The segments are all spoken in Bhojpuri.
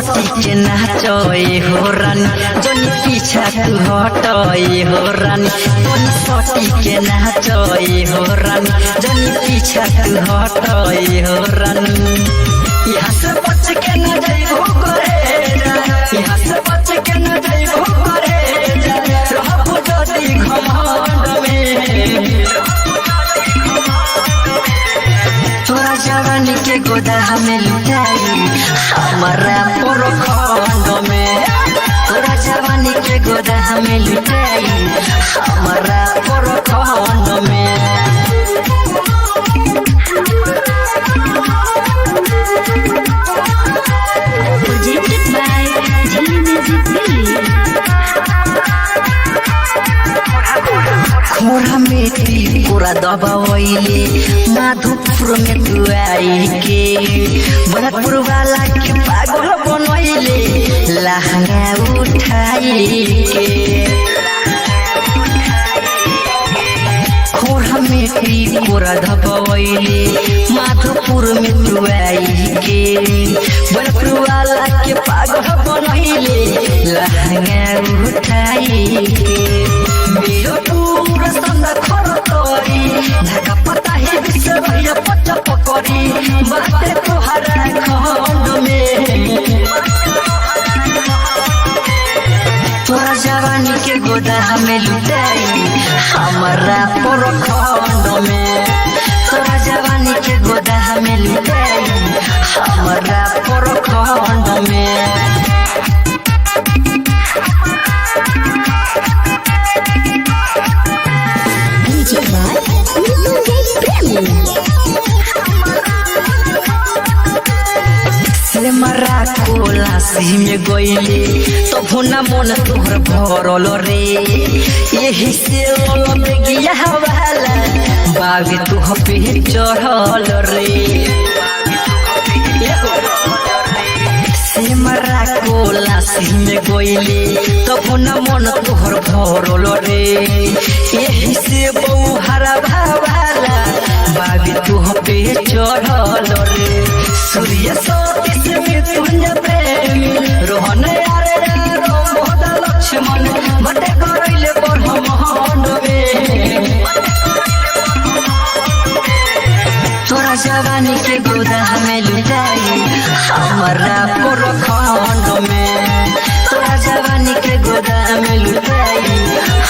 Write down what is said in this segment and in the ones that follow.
सटी के नाचए हो रानी, जनी पीछा तू हटए हो रानी। तनी सटी के नाचए हो रानी, जनी पीछा तू हटए हो रानी। यहाँ से बच के न जइबो करे, यहाँ से बच के न जइबो करे, रहबो जदी घमंड में। तोरा जवानी के गोदा हमें लुटाई हमारा पोरखंड में। तोरा जवानी के गोदा हमें लुटाई हमारा पोरखंड में। Presented by Jhilli Music Delhi. खोरा में त्रिपुरा दबावैले माधोपुर में दुआई के, भरतपुर वाला के पागल बनैले लहंगा उठाई के। खोरा में त्रिपुरा दबावैले माधोपुर में दुआई के, भरतपुर वाला के पागल बनैले लहंगा उठाई के। वीरपुर संग खरतरी धक्का पता ही विश्व भैया पच पकड़ी बाटे तोहरा खंड में। तोरा जवानी के गोदा हमें लुटाई हमारा पोरखंड में। तोरा जवानी के गोदा हमें लुटाई हमारा पोरखंड में। Music by Mrityunjay Premi. से मरा कोला सी में गईले तो ना मन तोहर भरल रे, यही से ओल में गिया वाला बाग तुह पे चढ़ल रे। से मरा कोला सी में गईले तो ना मन तोहर भरल रे, यही से बहु हरा भावाला बाग तुह पे चढ़ल रे। सूर्य सतीश मृत्युंजय प्रेमी रोहन आरे रोमोदा लक्ष्मण बटे करैले ब्रह्मंड में। तोरा जवानी के गोदा हमें लुटाई हमारा पोरखंड में। तोरा जवानी के गोदा हमें लुटाई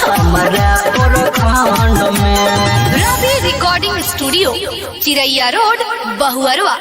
हमारा पोरखंड में। Ravi recording studio, Chiraiya road, Bahuarwa.